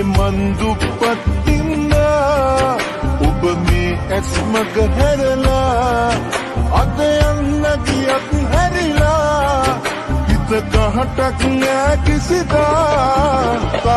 අනේ මන් දුප්පත් ඉන්නා ඔබ මේ ඇස් මග හැරලා අද යන්න ගියත් හැරිලා හිත කහටක් නෑ කිසිදා.